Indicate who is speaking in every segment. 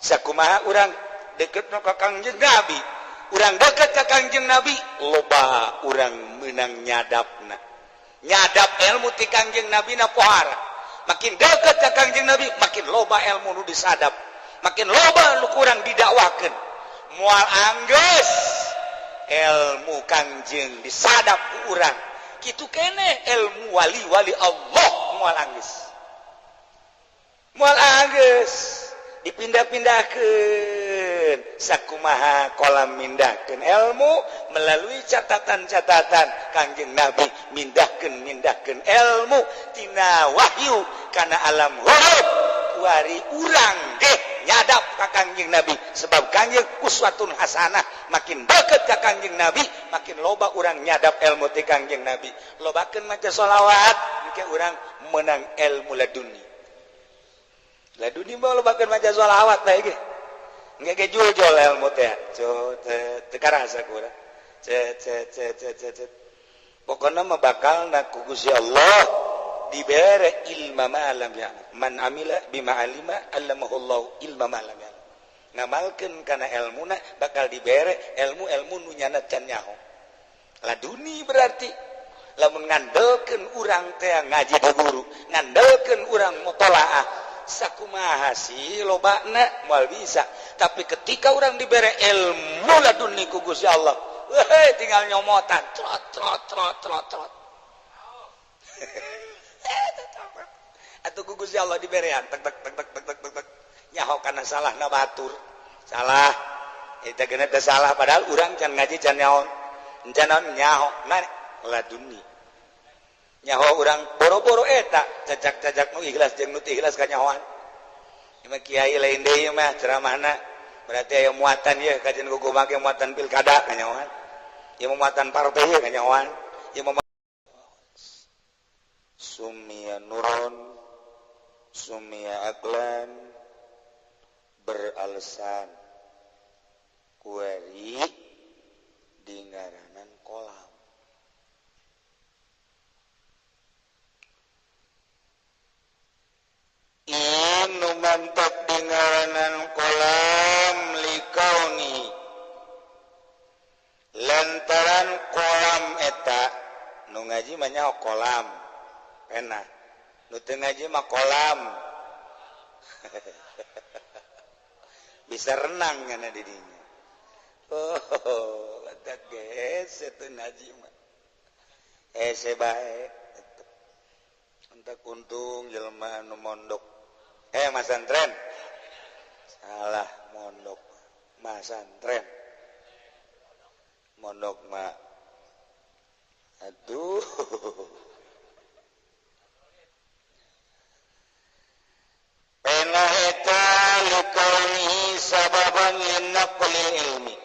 Speaker 1: Sakumaha urang deket ka Kangjeng Nabi, urang deket ka Kangjeng Nabi, loba urang menang nyadapna, nyadap ilmu ti Kangjeng Nabi na pohara. Makin deket ka Kangjeng Nabi, makin loba ilmu nu disadap, makin loba nu kurang didakwakeun. Moal anggeus ilmu Kangjeng disadap ku urang. Kitu kene ilmu wali-wali Allah moal anggeus, moal anggeus dipindah-pindahkeun. Sakumaha kolam mindahkeun ilmu melalui catatan-catatan Kangjeng Nabi, mindahkeun mindahkeun ilmu tina wahyu kana alam huruf. Kuari urang ge nyadap ka Kangjeng Nabi sebab Kangjeng uswatun hasanah. Makin deket ka Kangjeng Nabi, makin loba urang nyadap ilmu ti Kangjeng Nabi. Lobakeun maca sholawat, engke urang menang ilmu laduni. Laduni mah lobakeun maca sholawat bae ge engke ge jul-jul ilmu teh. Teu karasa ku urang. Cet cet cet cet cet. Pokona mah bakal na ku Gusti Allah dibere ilma ma lam ya'lam. Man amila bima alima allamahullahu ilma ma lam ya'lam. Ngamalkeun kana elmuna bakal dibere ilmu-ilmu nu nyana can nyaho. Laduni berarti lamun ngandelkeun urang teh ngaji di guru, ngandelkeun urang mutolaah, sakumaha sih lobana moal bisa. Tapi ketika urang dibere ilmu laduni ku Gusti Allah, weh, tinggal nyomotan trot trot trot trot trot. Atau ku Gusti Allah diberean tek tek tek tek tek tek tek tek, nyaho kana salah na batur salah eta geuna teh salah, padahal urang can ngaji, can nyaho, can naon nyaho mana laduni. Nyaho urang boro-boro eta cacak-cacak nu ikhlas jeung nu teu ikhlas kanyahoan. Ieu mah kiai lain deui mah ceramahna, berarti aya muatan ieu kajian gugu make muatan pilkada kanyahoan, ieu muatan partai ieu kanyahoan, ieu mah sumia nuron, sumia aklan, beralasan kueri di ngaranan kolam. Inu mantap di ngaranan kolam likauni lantaran kolam eta nu ngaji mah nyaho kolam enak, nu teu ngaji mah kolam bisa renang kana di dinya. Oh, eta geus teu ngaji mah hese bae. Entak untung jelema anu mondok, masantren, salah, mondok masantren, mondok mah aduh. Pena eta likaunihi sababan linaqlil ilmi.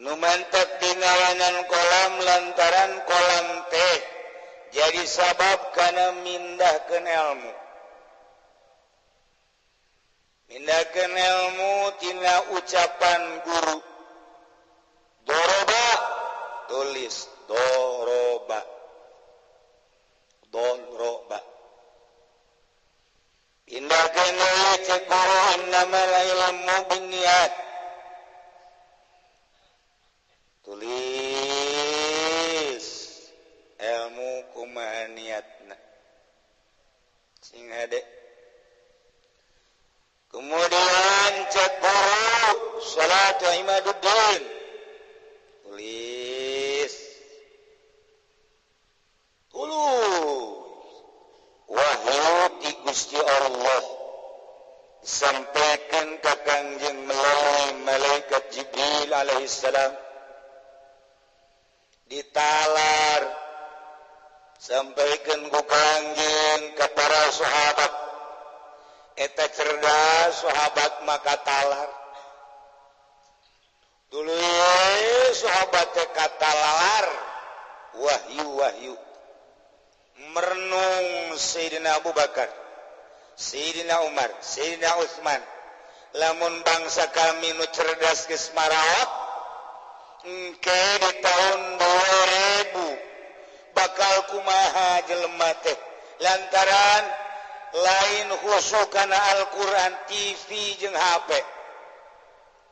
Speaker 1: Nu mantep dingaranan kolam lantaran kolam teh jadi sabab kana mindahkeun ilmu. Mindahkeun ilmu tina ucapan guru. Doroba, tulis doroba. Doroba. Indahkeun deui cek guru innamal ilmu binniyat. Tulis ilmu kumaha niatna. Sing hade. Kemudian cek guru salatu imaduddin. Tulis. Tulis. Wahyu ti Gusti Allah disampaikan ka Kangjeng melalui malaikat Jibril alaihissalam, ditalar sampaikan ku Kangjeng ka para sahabat. Eta cerdas sahabat maka talar dulu, sahabat teh katalar wahyu-wahyu. Merenung Sayyidina Abu Bakar, Sayyidina Umar, Sayyidina Utsman, lamun bangsa kami nu cerdas geus maraot engke di tahun 2000 bakal kumaha jelema teh, lantaran Lain khusyuk kana Al-Qur'an, TV jeung HP.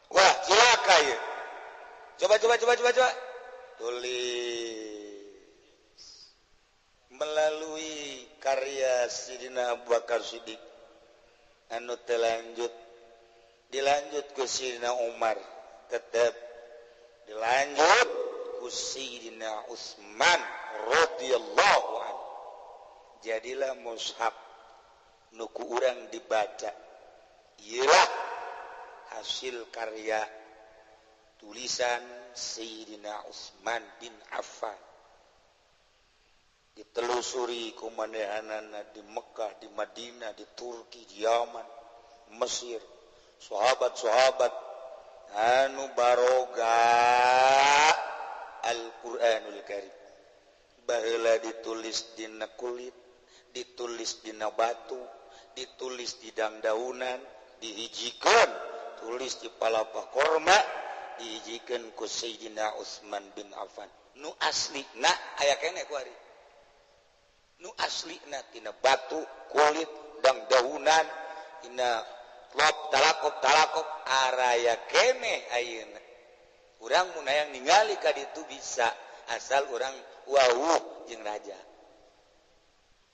Speaker 1: Wah, cilaka ieu. Coba coba coba coba coba. Tulis melalui karya Sidina Abu Bakar Siddiq anu terlanjut, dilanjut ku Sidina Umar, tetap dilanjut ku Sidina Utsman radhiyallahu anhu. Jadilah mushaf nu ku urang dibaca, iyalah hasil karya tulisan Sayyidina Utsman bin Affan. Ditelusuri ku manehanana di Mekah, di Madinah, di Turki, di Yaman, Mesir, sahabat-sahabat anu baroga Al-Qur'anul Karim. Baheula ditulis dina kulit, ditulis dina batu, ditulis di dangdaunan, dihijikeun, tulis di palapa korma, dihijikeun ku Sayyidina Utsman bin Affan. Nu asli na aya keneh ku ari. Nu asli na tina batu, kulit, dangdaunan, tina lop talakop talakop araya keneh ayeuna. Urang mun hayang ningali ka ditu bisa, asal urang wawuh jeung raja.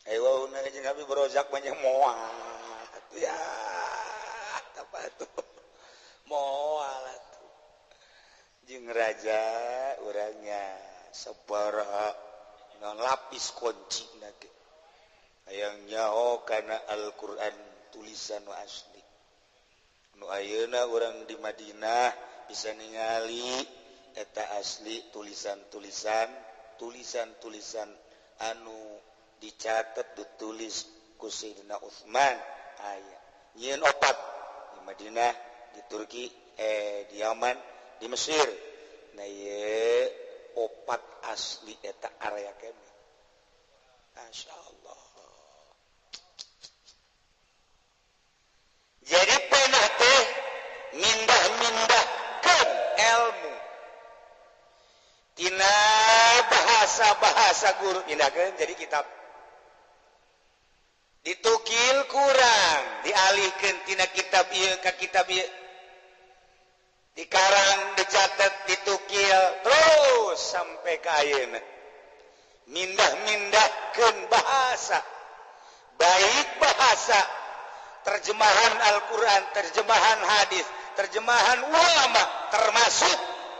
Speaker 1: Ayo wawuh na jeung Habib Rozak banyak moal. Ya, apa tuh? Moal atuh. Jeung raja urangnya sabaraha non lapis kunci na ge. Hayang nyaho kana Al-Qur'an tulisan nu asli. Nu ayeuna urang di Madinah bisa ningali eta asli tulisan-tulisan, tulisan-tulisan anu dicatat ditulis ku Sayyidina Utsman aya. Nyieun opat di Madinah, di Turki, di Yaman, di Mesir. Nah ieu opat asli eta area kene. Masya Allah. Jadi pernah teh mindah-mindahkeun ilmu tina bahasa-bahasa guru pindahkeun jadi kitab. Ditukil kurang, dialihkeun tina kitab ieu ka kitab ieu. Dikarang, dicatat, ditukil terus sampai ka ayeuna. Mindah-mindahkeun bahasa. Baik bahasa terjemahan Al-Qur'an, terjemahan hadis, terjemahan ulama, termasuk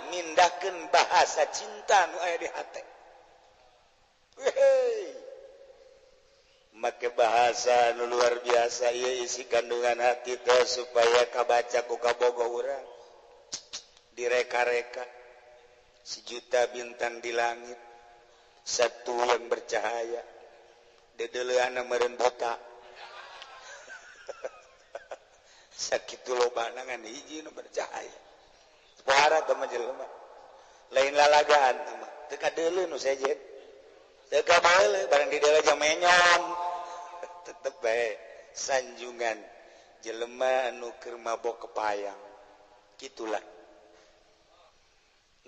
Speaker 1: mindahkeun bahasa cinta nu aya di hate. Wehey. Make bahasa nu luar biasa ieu isi kandungan hati teh supaya kabaca ku kabogoh urang. Direka-reka sejuta bintang di langit, satu yang bercahaya, dedeleana meureun buta. Sakitu lobana ngan hiji nu bercahaya. Pohara teh mah jelema. Lain lalagaan teh mah, teu kadeuleu nu sejen. Teu kadeuleu barang di deuleu jang menyong. Tetep bae sanjungan jelema anu keur mabok kepayang. Kitulah.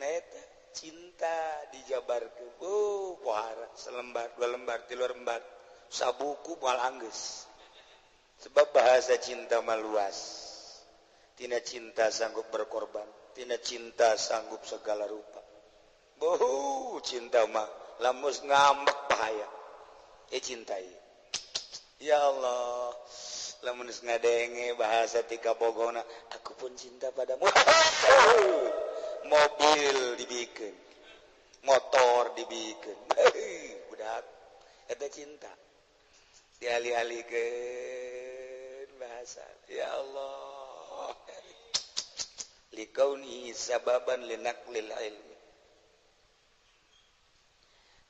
Speaker 1: Nah eta cinta dijabarkeun. Oh, pohara selembar, dua lembar, tilu lembar, sabuku moal anggeus. Sebab bahasa cinta mah luas. Tina cinta sanggup berkorban, tina cinta sanggup segala rupa. Boh, cinta mah lamun ngambek bahaya. Cinta ieu. Ya Allah, lamun geus ngadenge bahasa ti kabogona, aku pun cinta padamu. Mobil dibikin, motor dibikin, budak, eta cinta. Dialih-alihkeun bahasa. Ya Allah. Likauni sababan linaqlil ilmi.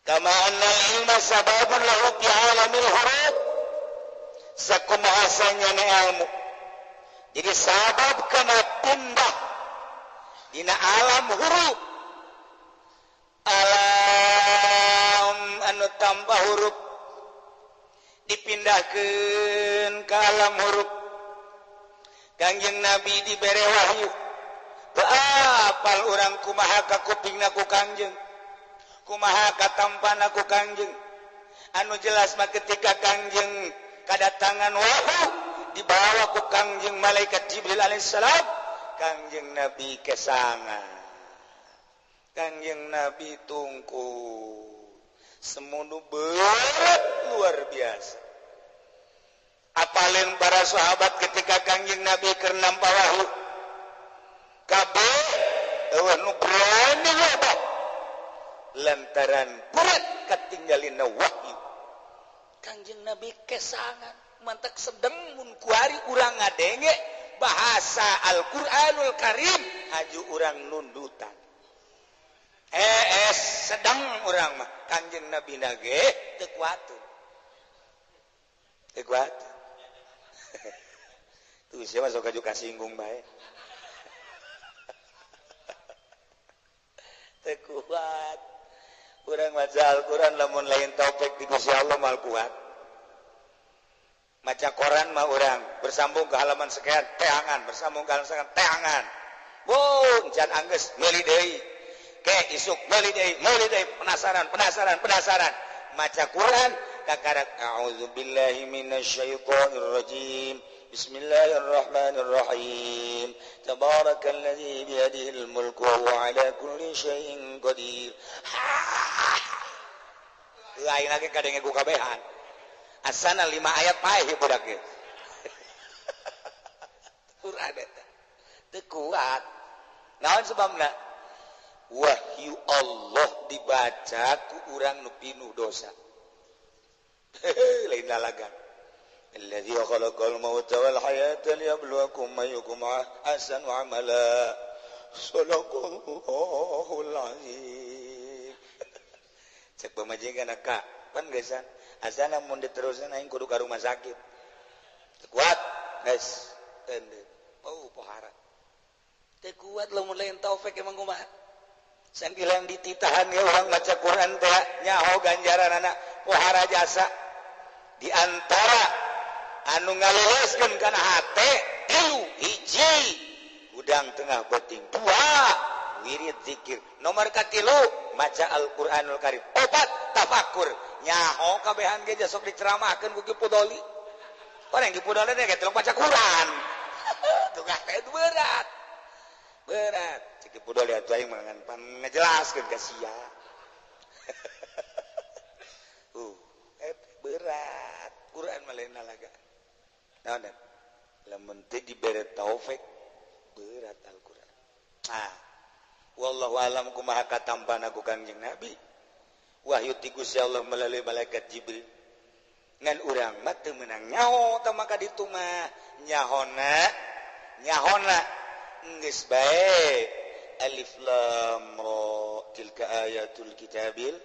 Speaker 1: Kama anna ilma sababun lahu fi alamil huruf. Sakumaha na ilmu. Jadi sabab kana pindah dina alam huruf. Alam anu tambah huruf dipindahkeun ka alam huruf. Kangjeng Nabi dibere wahyu. Teu apal urang kumaha ka kupingna ku Kangjeng, kumaha katampana ku Kangjeng. Anu jelas mah ketika Kangjeng Kedatangan wahyu dibawa ku Kangjeng malaikat Jibril alaihissalam. Kangjeng Nabi kesangan, Kangjeng Nabi tungku semono berat luar biasa. Apalin para sahabat ketika Kangjeng Nabi keur nampa wahyu, kabeh eueuh nu berani loba lantaran berat katinggalina wahyu. Kangjeng Nabi kesangan, mantak sedeng mun kuari urang ngadenge bahasa Al-Qur'anul Karim haju urang nundutan. Sedang urang mah Kangjeng Nabi nage teu kuat. Teu kuat. Tuh siapa sok aju kasinggung bae. Teu kuat. Urang maca Al-Qur'an lamun lain taufik di Gusti Allah mal kuat. Maca koran mah urang bersambung ke halaman sekian teangan, bersambung ke halaman sekian teangan. Bung can anggeus meuli deui. Ke isuk meuli deui, meuli deui, penasaran, penasaran, penasaran. Maca Quran kakarak a'udzubillahi minasyaitonir rajim. Bismillahirrahmanirrahim. Tabarakalladzi biyadihil mulku wa huwa ala kulli syai'in qadir. Lain lagi kadenge ku kabehan. Asana 5 ayat paeh budak ge. Quran eta teu kuat. Naon sebabna? Wahyu Allah dibaca ku urang nu pinuh dosa. Lain lalagan. Alladzi khalaqal mauta wal hayata liyabluwakum ayyukum ahsanu amala. Shadaqallahul azim. Cek pamajikan ka, pan geusan. Asana mun diterusan aing kudu ka rumah sakit. Teu kuat, guys. Oh, pohara. Teu kuat lamun lain taufik emang kumaha. Sangkilang dititahan ya urang maca Quran teh nyaho ganjaranana pohara jasa. Di antara anu ngalereskeun kana hate tilu hiji gudang tengah beuting, dua wirid zikir, nomor katilu maca Al-Qur'anul Karim, opat tafakur. Nyaho kabehan ge sok diceramahkeun ku Ki Pudoli. Orang Ki Pudoli teh geus maca Quran. Tukah teh berat. Berat. Cek Ki Pudoli atuh aing mah ngan pangejelaskeun ka sia. Berat. Quran mah lain lalaga. Naon lamun teu dibere taufik berat Al-Qur'an. Ah. Wallahu alam kumaha katampana ku Kangjeng Nabi. Wahyu ti Gusti Allah melalui malaikat Jibril. Ngan urang mah teu meunang nyaho tah maka ditu mah nyahona nyahona geus bae alif lam ra tilka ayatul kitabil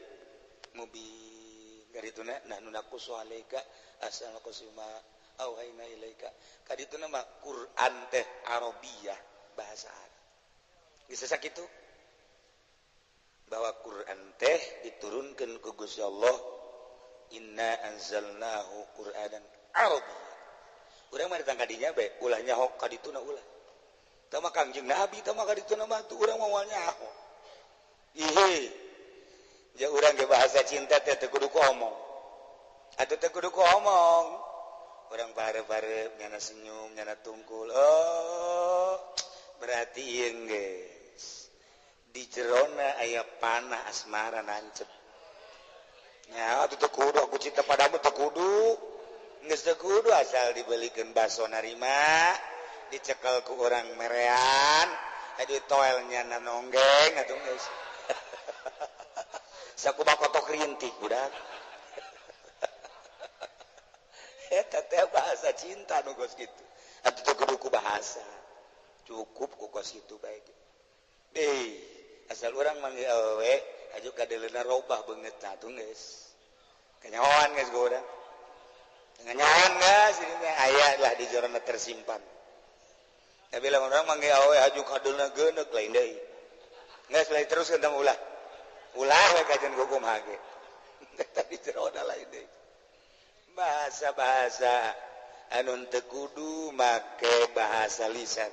Speaker 1: mubin. Karituna nahnu naqussu alaika ahsana qasima auhayna ilaika. Kadituna mah Quran teh Arabiyah, bahasa Arab. Geus sakitu bahwa Quran teh diturunkan ku Gusti Allah, inna anzalnahu Qur'anan Arabiyya. Urang mah datang ka dinya bae, ulah nyaho ka dituna ulah. Tah mah Kangjeng Nabi tah mah ka dituna mah tuh urang moal nyaho. Ihi. Ja urang ge bahasa cinta teh teu kudu ku omong. Atuh teu kudu ku omong. Urang bare-bare nyana senyum, nyana tungkul. Oh, berarti ieu geus di jerona aya panah asmara nancep. Nya atuh teu kudu aku cinta padamu teu kudu. Geus teu kudu asal dibelikeun baso narima, dicekel ku urang merean, adi toel nyana nonggeng atuh geus. Sakumaha kotok rintik budak. Eta teh bahasa cinta nu geus kitu. Atuh teu kudu ku bahasa. Cukup ku kos kitu bae. Asal urang manggil awewe aju kadeleuna robah beungeutna atuh geus. Kanyahoan geus ku urang. Kanyahoan geus ini teh aya lah di jorona tersimpan. Tapi lamun urang manggil awewe aju kadeleuna geuneuk lain deui. Geus lain teruskeun tah ulah. Ulah we kajian kumaha ge. Eta di jerona lain deui. Bahasa-bahasa anu teu kudu make bahasa lisan.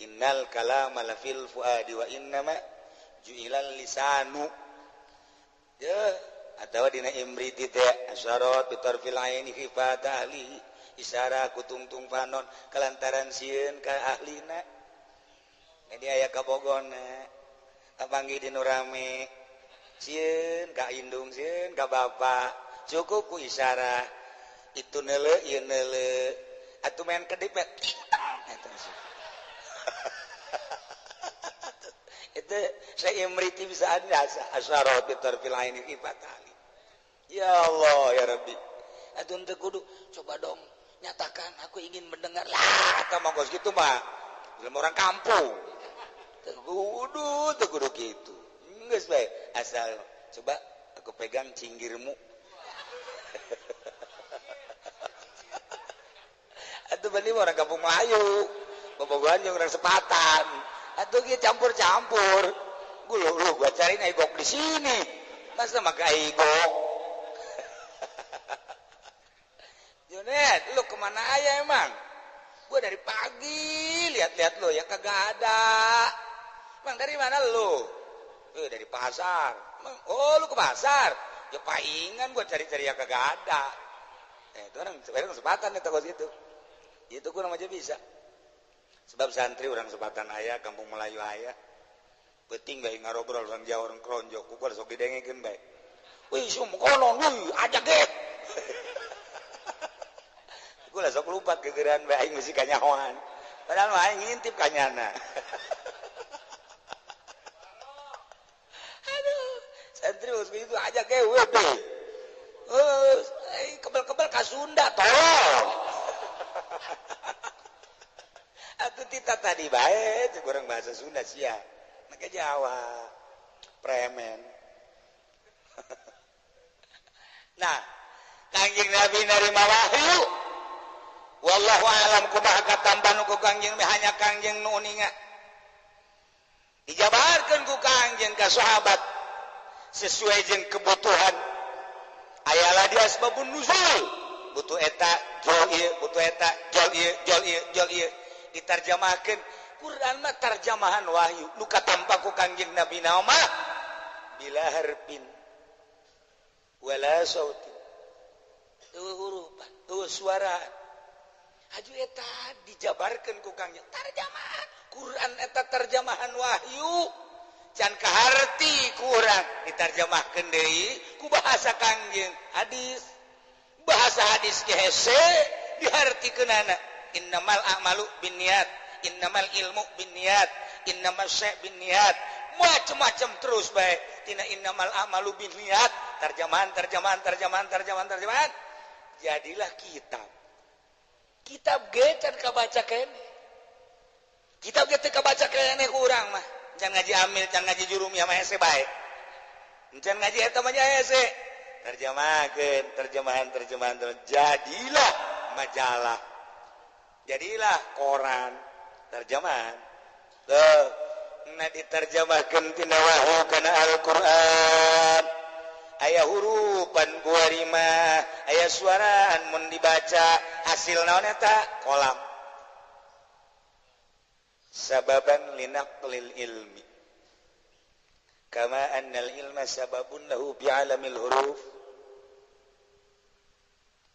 Speaker 1: Innal kalama la fil fuadi wa innama ju'ilal lisanu. Ya, Atawa dina imriti teh asyarat bitarfil aini khifat ahli isyarah kutungtung panon kalantaran sieun ka ahlina. Jadi aya kabogona kapanggih di nu rame sieun ka indung sieun ka bapa cukup ku isyarah itu neuleuh ieu neuleuh atuh main kedip eta itu saya imriti bisa ada asyarat bitarfil aini khifat ahli. Ya Allah ya Rabbi atuh teu kudu coba dong nyatakan aku ingin mendengar lah eta mah geus kitu mah jelema orang kampung teu kudu kitu geus bae asal coba aku pegang cinggirmu atuh bani orang kampung Melayu bobogohan jeung orang sepatan atuh kieu campur-campur gua lu gua cariin aigok di sini masa make aigok. Junet, lu kemana aja emang? Gua dari pagi lihat-lihat lu ya kagak ada. Emang dari mana lu? Dari pasar. Emang, oh lu ke pasar? Ya paingan gua cari-cari ya kagak ada. Itu orang sepatan itu kos itu. Itu gua aja bisa. Sebab santri orang sepatan aya, kampung Melayu aya. Penting bae ngarobrol orang Jawa orang Kronjo, ku gua sok didengekeun bae. Wih, sum konon, wih, aja ge. Gue lah sok lupa kegeran bae aing mesti kanyahoan. Padahal mah aing ngintip kanyana. Aduh, santri geus kitu aja ge we deh. Kebel-kebel ka Sunda tolong. Atuh tita tadi bae cek urang bahasa Sunda sia. Make Jawa. Premen. Nah, Kangjeng Nabi narima wahyu. Wallahu alam kumaha katampan ku Kangjeng hanya Kangjeng nu uninga. Dijabarkeun ku Kangjeng ka sahabat sesuai jeung kebutuhan. Ayalah di asbabun nuzul. Butuh eta jol ieu, butuh eta jol ieu, jol ieu, jol ieu. Ditarjamahkeun Quran mah tarjamahan wahyu. Nu katampa ku Kangjeng Nabi mah bila harfin wala sautin. Eueuh hurupan, eueuh suara. Haju eta dijabarkeun ku Kangjeng tarjamahan Quran eta terjemahan wahyu can kaharti ku urang ditarjamahkeun deui ku bahasa Kangjeng hadis bahasa hadis ge hese dihartikeunana innamal a'malu binniyat innamal ilmu binniyat innamas syai' binniyat macam-macam terus bae tina innamal a'malu binniyat terjemahan terjemahan terjemahan terjemahan terjemahan jadilah kitab. Kitab ge can kabaca keneh. Kitab ge teu kabaca keneh ku urang mah. Can ngaji amil, can ngaji jurumiyah mah hese bae. Can ngaji eta mah hese. Terjemahkeun, terjemahan, terjemahan, jadilah majalah. Jadilah koran, terjemahan. Tuh, nah diterjemahkeun tina wahyu kana Al-Qur'an. Aya hurupan buarima, aya suaraan mun dibaca hasil naon eta kolam. Sababan linaqlil ilmi. Kama annal ilma sababun lahu bi'alamil huruf.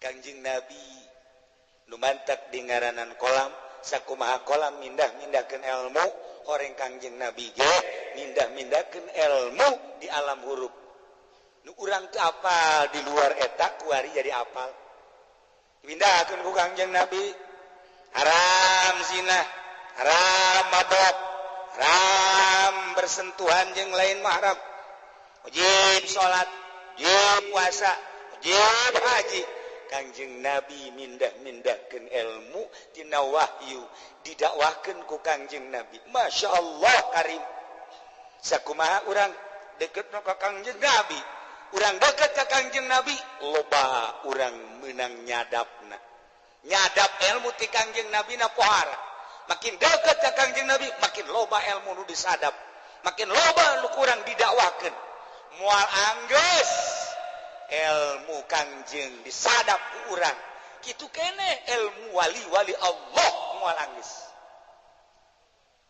Speaker 1: Kangjeng Nabi nu mantak di ngaranan kolam, sakumaha kolam mindah-mindahkeun ilmu, horeng Kangjeng Nabi ge mindah-mindahkeun ilmu di alam huruf. Nu urang teu apal di luar eta kuari jadi apal. Pindahkeun ku Kangjeng Nabi. Haram zina, haram mabok, haram bersentuhan jeung lain mahram. Wajib salat, wajib puasa, wajib haji. Kangjeng Nabi mindah-mindahkeun ilmu tina wahyu, didakwahkeun ku Kangjeng Nabi. Masya Allah karim. Sakumaha urang deketna ka Kangjeng Nabi. Urang deket ka Kangjeng Nabi loba urang menang nyadapna. Nyadap ilmu ti Kangjeng Nabi na pohara. Makin deket ka Kangjeng Nabi makin loba ilmu nu disadap. Makin loba nu kurang didakwahkeun. Moal anggeus ilmu Kangjeng disadap ku urang. Kitu keneh ilmu wali-wali Allah moal anggeus.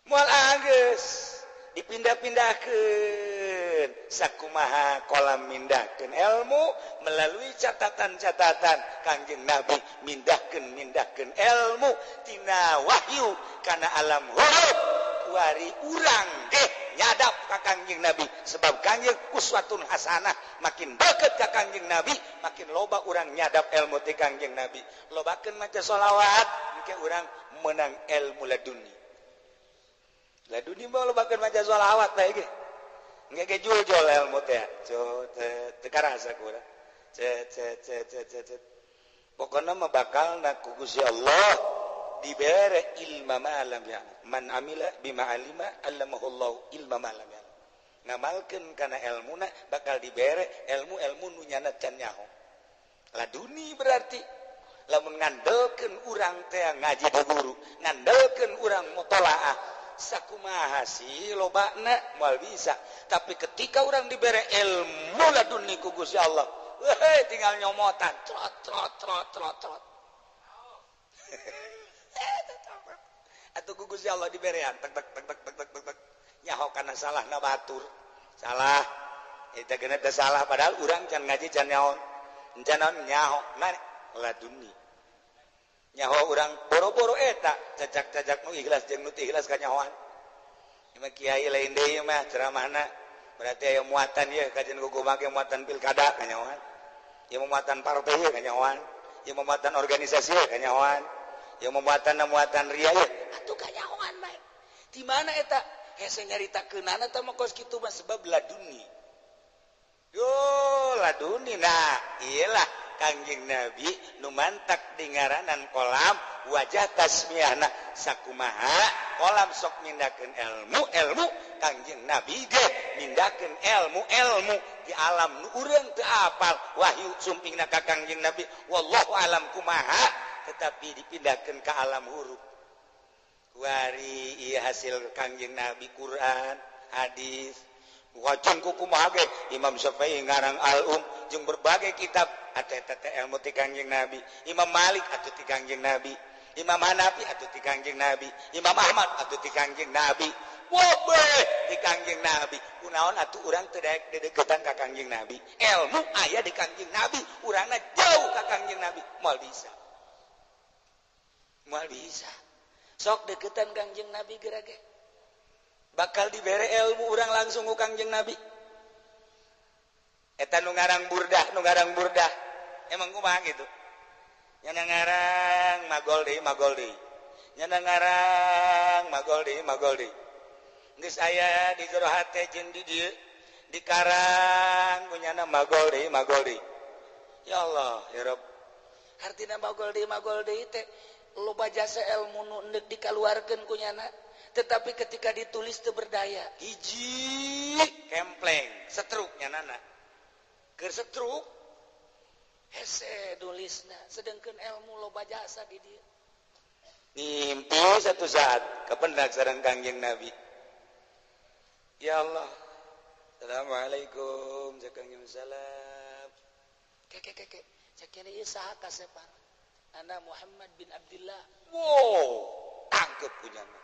Speaker 1: Moal anggeus. Dipindah-pindahkeun sakumaha kolam mindahkeun ilmu melalui catatan-catatan Kangjeng Nabi, mindahkeun mindahkeun ilmu tina wahyu kana alam huruf. Kuari urang ge nyadap ka Kangjeng Nabi, sebab Kangjeng uswatun hasanah. Makin deket ka Kangjeng Nabi, makin loba urang nyadap ilmu ti Kangjeng Nabi. Lobakeun maca sholawat, engke urang menang ilmu laduni. Laduni mah lobakeun maca sholawat bae ge, engke ge jul-jul ilmu teh. Teu karasa ku urang. Cet cet cet cet cet cet. Pokona mah bakal na ku Gusti Allah dibere ilma ma lam ya'lam. Man amila bima alima allamahullahu ilma ma lam ya'lam. Ngamalkeun kana elmuna, bakal dibere ilmu-ilmu nu nyana can nyaho. Laduni berarti lamun ngandelkeun urang teh ngaji di guru, ngandelkeun urang mutolaah, sakumaha sih lobana moal bisa. Tapi ketika urang dibere ilmu laduni ku Gusti Allah, weh, tinggal nyomotan trot trot trot trot trot. Atuh ku Gusti Allah diberean tek tek tek tek tek tek tek. Nyaho kana salahna batur. Salah. Eta geuna teh salah, padahal urang can ngaji, can nyaho. Can naon nyaho mana laduni. Nyaho urang boro-boro eta cacak-cacak nu ikhlas jeung nu teu ikhlas kanyahoan. Ieu mah kiai lain deui mah ceramahna. Berarti aya muatan ieu kajian kumaha ge, muatan pilkada kanyahoan. Ieu muatan partai ieu kanyahoan. Ieu muatan organisasi ieu kanyahoan. Ieu muatan muatan ria ieu. Atuh kanyahoan bae. Di mana eta? Hese nyaritakeunana teh mah kos kitu mah, sebab laduni. Yo laduni, nah iyalah Kangjeng Nabi nu mantak di ngaranan kolam wajah tasmiahna. Sakumaha kolam sok mindakeun ilmu ilmu, Kangjeng Nabi ge mindakeun ilmu ilmu di alam nu urang teu apal. Wahyu sumpingna ka Kangjeng Nabi, wallahu alam kumaha, tetapi dipindahkeun ka alam huruf. Kuari ieu hasil Kangjeng Nabi, Quran, hadis. Wajeng kumaha ge Imam Syafi'i ngarang Al-Um jeung berbagai kitab, atuh eta teh ilmu ti Kangjeng Nabi. Imam Malik atuh ti Kangjeng Nabi, Imam Hanafi atuh ti Kangjeng Nabi, Imam Ahmad atuh ti Kangjeng Nabi, wobeh ti Kangjeng Nabi. Kunaon atuh urang teu daek dedeketan ka Kangjeng Nabi? Ilmu aya di Kangjeng Nabi, urangna jauh ka Kangjeng Nabi, moal bisa. Moal bisa. Sok deketan Kangjeng Nabi geura ge. Bakal dibere ilmu urang langsung ku Kangjeng Nabi. Eta nu ngarang burdah, nu ngarang burdah. Emang kumaha gitu? Nya ngarang magol deui, magol deui. Nya ngarang magol deui, magol deui. Geus aya di jero hate jeung di dieu dikarang ku nyana magol deui, magol deui. Ya Allah, ya Rabb.
Speaker 2: Hartina magol deui teh loba jasa ilmu nu endek dikaluarkeun ku nyana, tetapi ketika ditulis teu berdaya.
Speaker 1: Hiji kempleng setruk nyanana. Keur setruk
Speaker 2: hese nulisna, sedengkeun ilmu loba jasa di dieu.
Speaker 1: Ngimpi satu saat kapendak sareng Kangjeng Nabi. Ya Allah. Assalamualaikum, Kangjeng salam.
Speaker 2: Keke keke, cek ieu saha kasepan? Ana Muhammad bin Abdullah.
Speaker 1: Wow, tangkep punyana.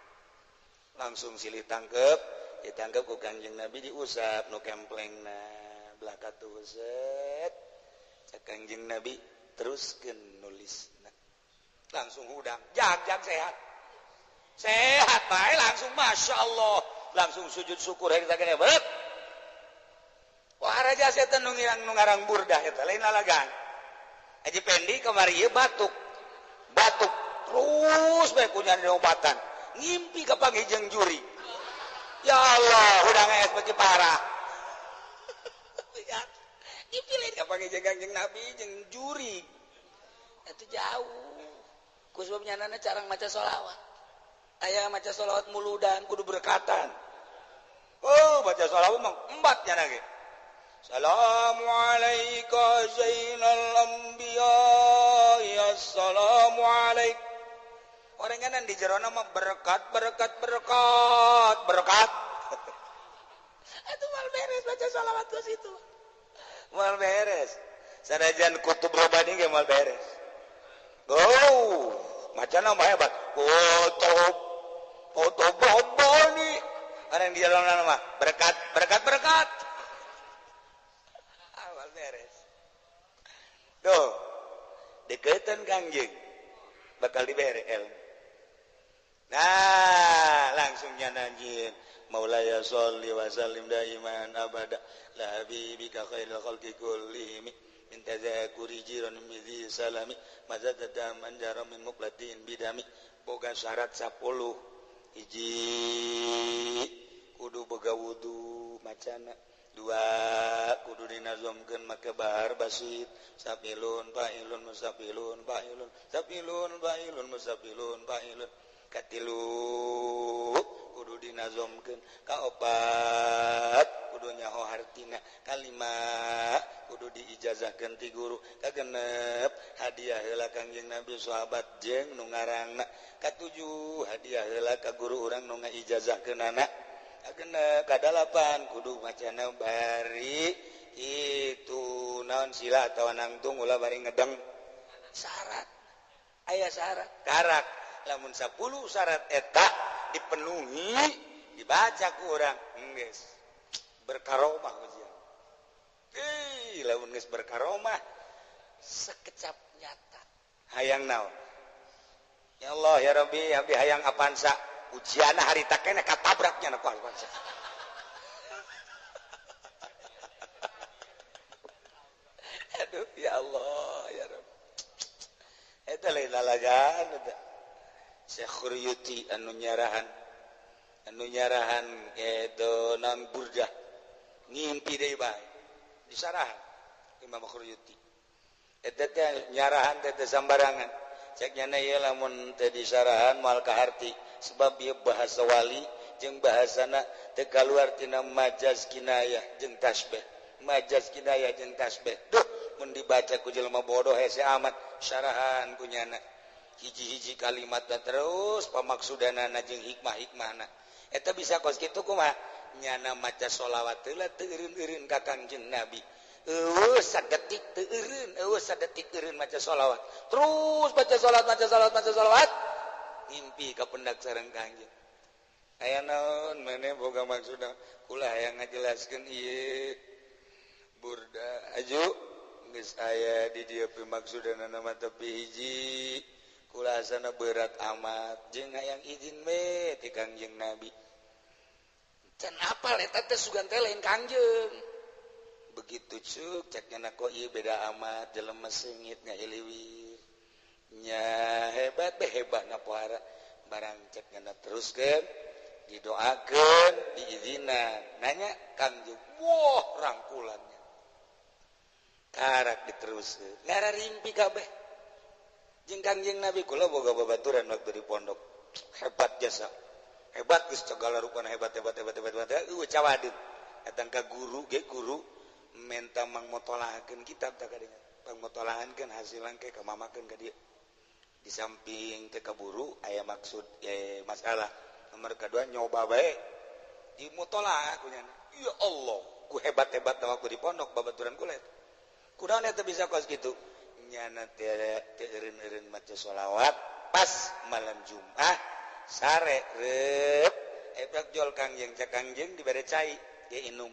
Speaker 1: Langsung silih tangkep, ditangkep ku Kangjeng Nabi, diusap nu kemplengna belaka tuh set. Cek Kangjeng Nabi teruskeun nulisna. Langsung hudang, jag-jag sehat. Sehat bae langsung, Masya Allah. Langsung sujud syukur hari teh beut. Wah, raja setan nu ngarang, nu ngarang burdah eta lain lalagan. Haji Pendi kamari ieu batuk. Batuk terus bae ku nyana diobatan. Ngimpi kapanggih jeung juri. Ya Allah, hudang es beuki parah. Ngimpi lain kapanggih jeung Kangjeng Nabi jeung juri.
Speaker 2: Itu jauh. Ku sebab nyanana carang maca sholawat. Aya maca sholawat muludan kudu berkatan.
Speaker 1: Oh, baca sholawat mah embat nyana ge. Assalamualaikum zainal anbiya, ya assalamualaikum. Orang nyanan di jerona mah berkat berkat berkat berkat.
Speaker 2: Atuh moal beres baca sholawat ke situ.
Speaker 1: Moal beres. Sanajan kutub robani ge moal beres. Oh, macana mah hebat. Kutub kutub robani. Orang di jalan mah berkat berkat berkat. Awal beres. Tuh, deketan Kangjeng bakal dibere ilmu. Nah, langsung nyanyiin Maulaya sholli wa sallim daiman abada la habibika khairil khalqi kullihim min tazakuri jiran midhi salami mazadada manjara min muqlatin bidami. Boga syarat 10. Hiji kudu boga wudu macana, dua kudu dinazomkeun make bahar basit, sapilun fa'ilun musafilun fa'ilun sapilun fa'ilun musafilun fa'ilun. Katilu kudu dinazomkeun, kaopat kudu nyaho hartina, kalima kudu diijazahkeun ti guru, kagenep hadiah heula Kangjeng Nabi sahabat jeung nu ngarangna, katujuh hadiah heula ka guru urang nu ngaijazahkeunana, kagenep kadalapan kudu macana bari itu naon sila atawa nangtung ulah bari ngedeng. Syarat aya syarat karak lamun 10 syarat eta dipenuhi dibaca ku urang geus berkaromah ujian. Ih, lamun geus berkaromah
Speaker 2: sekecap nyata.
Speaker 1: Hayang naon? Ya Allah ya Rabbi, abdi hayang Avanza. Ujianna harita keneh katabraknya ku Avanza. Aduh ya Allah ya Rabbi. Eta lain lalagaan eta. Syekh Khuryuti anu nyarahan eta naon burdah ngimpi deui bae disarahan Imam Khuryuti eta teh nyarahan teh teu sambarangan cek nyana ieu lamun teh disarahan moal kaharti sebab ieu bahasa wali jeung bahasana teu kaluar tina majaz kinayah jeung tasbih majaz kinayah jeung tasbih. Duh mun dibaca ku jelema bodoh hese amat syarahan ku nyana hiji-hiji kalimat dan terus pamaksudanana jeung hikmah-hikmahna eta bisa kos kitu kumaha nyana maca sholawat heula teu eureun-eureun ka Kangjeng Nabi eueuh sadetik teu eureun eueuh sadetik eureun maca sholawat terus baca sholawat maca sholawat maca sholawat ngimpi ka pendak sareng Kangjeng aya naon maneh boga maksudna kula hayang ngajelaskeun ieu burda aju geus aya di dieu pimaksudanana mah tapi hiji kula asana berat amat jeung hayang izin we ti Kangjeng Nabi.
Speaker 2: Can apal eta teh sugan teh lain Kangjeng.
Speaker 1: Begitu cuk cek nya kok ieu beda amat jelema seungit ngahiliwir. Nya hebat be hebatna pohara barang cek nya teruskeun didoakeun diizinan nanya Kangjeng wah rangkulannya karak diteruskeun ngararimpi kabeh jeung Kangjeng Nabi. Kula boga babaturan waktu di pondok hebat jasa hebat geus segala rupana hebat hebat hebat hebat hebat eueuh cawadeun datang ka guru ge guru menta mangmotolahakeun kitab tah kadinya pangmotolahankeun hasilan ke ka mamakeun ka dieu di samping teu kaburu aya maksud masalah nomor kedua nyoba bae dimotolaah ku nyana ya Allah ku hebat-hebat waktu di pondok babaturan kula eta kunaon eta bisa kos kitu nyana teu eureun-eureun maca sholawat pas malam Jumat sare reup efek jol Kangjeng cek Kangjeng dibere cai dia inum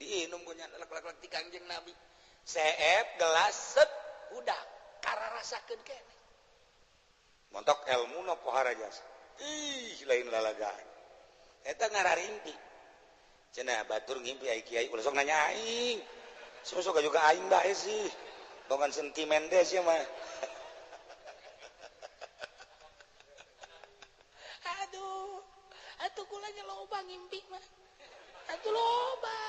Speaker 1: diinum ku nyana lek-lek ti Kangjeng Nabi seep gelas set
Speaker 2: udah kararasakeun keneh
Speaker 1: montok elmuna pohara jasa ih lain lalagaan eta ngararimpi cenah batur ngimpi ai kiai ulah sok nanya aing sok juga aing bae sih bukan sentimen deh sih mah.
Speaker 2: Aduh, atuh kulanya loba ngimpi mah. Atuh loba.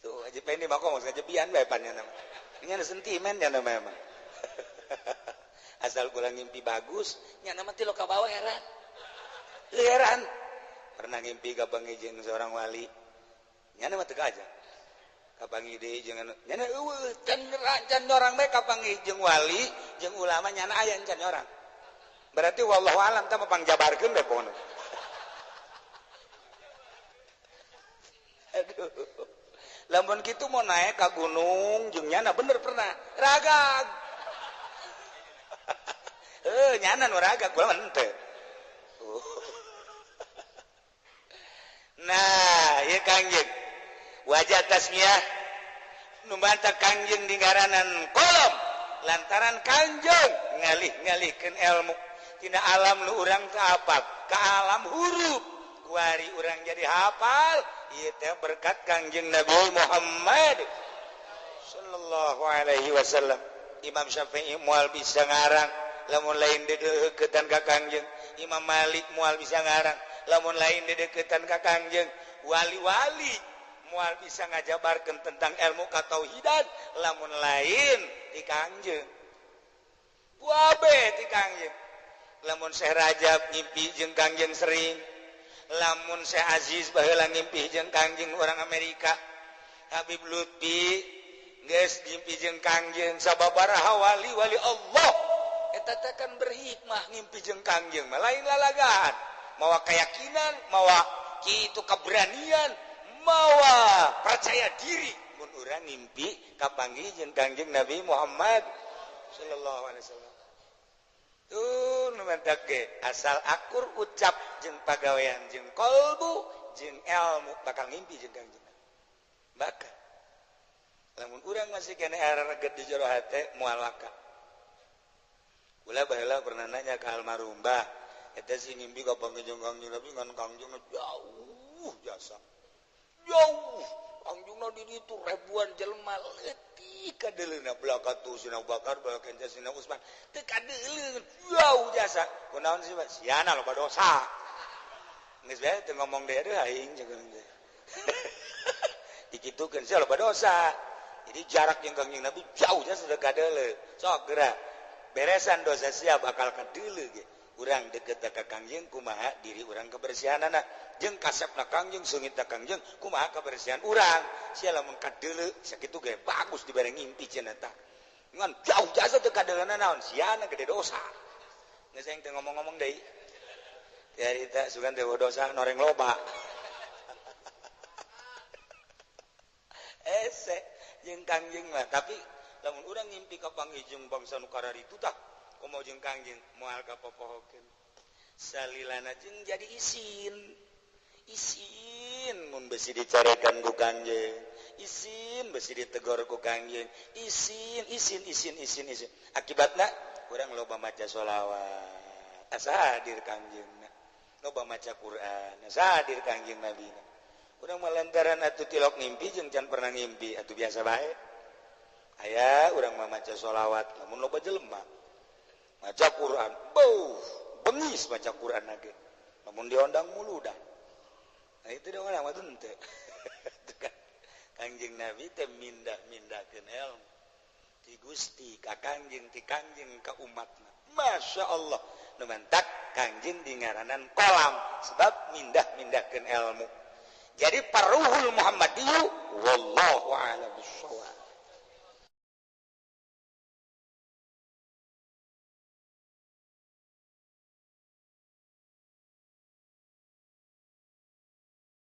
Speaker 1: Tuh aja pendi mah kok kajebian bae pan nya mah. Ini ada sentimen nya mah emang. Asal kula ngimpi bagus,
Speaker 2: nya mah ti lo ka bawah heran.
Speaker 1: Heran. Pernah ngimpi kapanggih jeung seorang wali. Nya mah teu aja. Kapanggih deui jeung anu nyana eueuh can orang bae kapanggih jeung wali jeung ulama nyana aya can orang. Berarti wallahu alam tah pangjabarkeun bae pokona. Aduh. Lamun kitu mau naik ka gunung jeung nyana bener pernah ragag. Nyana nu ragag kula mah henteu. Tuh. Nah, ieu Kangjeng. Wajah tasmiah nu mantap Kangjeng di ngaranan kolom lantaran Kangjeng ngalih-ngalihkeun ilmu tina alam nu urang teu apal ka alam huruf kuari urang jadi hafal ieu teh berkat Kangjeng Nabi Muhammad sallallahu alaihi wasallam. Imam Syafi'i moal bisa ngarang lamun lain dedeukeutan ka Kangjeng. Imam Malik moal bisa ngarang lamun lain dedeukeutan ka Kangjeng. Wali-wali moal bisa ngajabarkeun tentang ilmu katauhidan lamun lain ti Kangjeng. Wabe ti Kangjeng. Lamun Syekh Rajab ngimpi jeung Kangjeng sering, lamun Syekh Aziz baheula ngimpi jeung Kangjeng orang Amerika, Habib Lutfi geus ngimpi jeung Kangjeng, sababaraha wali-wali Allah eta teh kan berhikmah ngimpi jeung Kangjeng mah lain lalagaan, mawa keyakinan, mawa kitu keberanian, mawa percaya diri mun urang ngimpi kapanggih jeung Kangjeng Nabi Muhammad sallallahu alaihi wasallam. Tuh nu mantak ge asal akur ucap jeung pagawean jeung kolbu jeung ilmu bakal ngimpi jeung Kangjeng. Bakal lamun urang masih kene areget di jero hate moal waka. Kula baheula pernah nanya ka almarhum Mbah, eta sih ngimpi kapanggih jeung Kangjeng Nabi ngan Kangjeng jauh jasa. Jauh Kangjengna di ditu ribuan jelema leutik kadeuleuna belaka tuh Sina Bakar belaka Sina Usman teu kadeuleun jauh jasa. Kunaon sih Pak? Siana loba dosa. Geus bae teu ngomong deui aduh aing jeung teh. Dikitukeun sia loba dosa. Jadi jarak jeung Kangjeng Nabi jauh jasa teu kadeuleu. Sok geura beresan dosa sia bakal kadeuleu ge. Urang deket ka Kangjeng kumaha diri urang kebersihanana jeung kasepna Kangjeng seungitna Kangjeng kumaha kebersihan urang sia lamun kadeuleu sakitu ge bagus dibere ngimpi cenah tah ngan jauh jasa teu kadeuleuna naon siana gede dosa geus aing teu ngomong-ngomong deui teh harita sugan teh dosa noreng loba ese jeung Kangjeng mah tapi lamun urang ngimpi ka panggih jeung bangsa nu kararitu tah komo jeung Kangjeng moal kapopohokeun salilana jeung jadi isin isin mun besi dicarekan ku Kangjeng isin besi ditegor ku Kangjeng isin isin isin isin isin akibatna urang loba maca sholawat asa hadir Kangjengna loba maca Quran asa hadir Kangjeng Nabina urang mah lantaran atuh tilok ngimpi jeung can pernah ngimpi atuh biasa bae aya urang mah maca sholawat lamun loba jelema maca Quran, beuh, bengis maca Quran lagi. Namun diondang mulu dah. Nah itu dong orang mah teu. Kangjeng Nabi teh mindah-mindahkeun ilmu. Ti Gusti ka Kangjeng, ti Kangjeng ka umatna. Masya Allah. Nu mantak Kangjeng di ngaranan kolam sebab mindah-mindahkeun ilmu. Jadi paruhul Muhammadiyu wallahu a'lam bissawab.